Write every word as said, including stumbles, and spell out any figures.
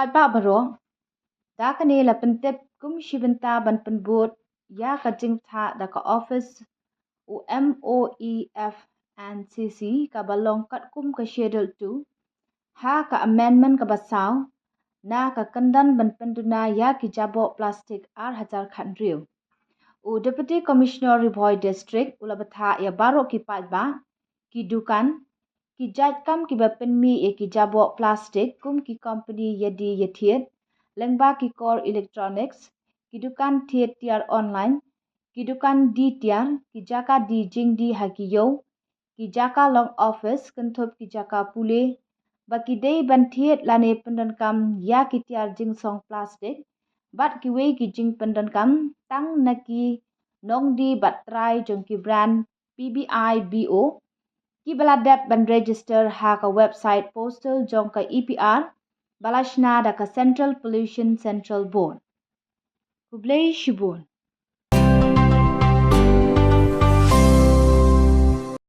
Paidbah baroh, da kane la pyntip kum shi bynta ban pynbud ïa ka jingtha da ka office u M O E F and C C kaba long katkum ka Schedule two ha ka amendment kaba saw na ka kyndon ban pynduna ïa ki jaboh plastik ar hajar khathynriew. U Deputy Commissioner Ri Bhoi District u la bthah ïa baroh ki paidbah, ki dukan, ki jait kam kiba pynmih ïa ki jaboh plastik kum ki company ïa die ïa thied, lyngba ki kor electronics, ki dukan thied tiar online, ki dukan die tiar, ki jaka die jingdie ha ki ïew, ki jaka long office kynthup ki jaka pule, ba ki dei ban thied lane pyndonkam ïa ki tiar jingsong plastik bad kiwei ki jingpyndonkam tang na ki nongdie bad trai jong ki brand P B I B O kiba la dep ban register ha ka website postal jong ka E P R ba la shna da ka Central Pollution Control Board. Khublei shibun.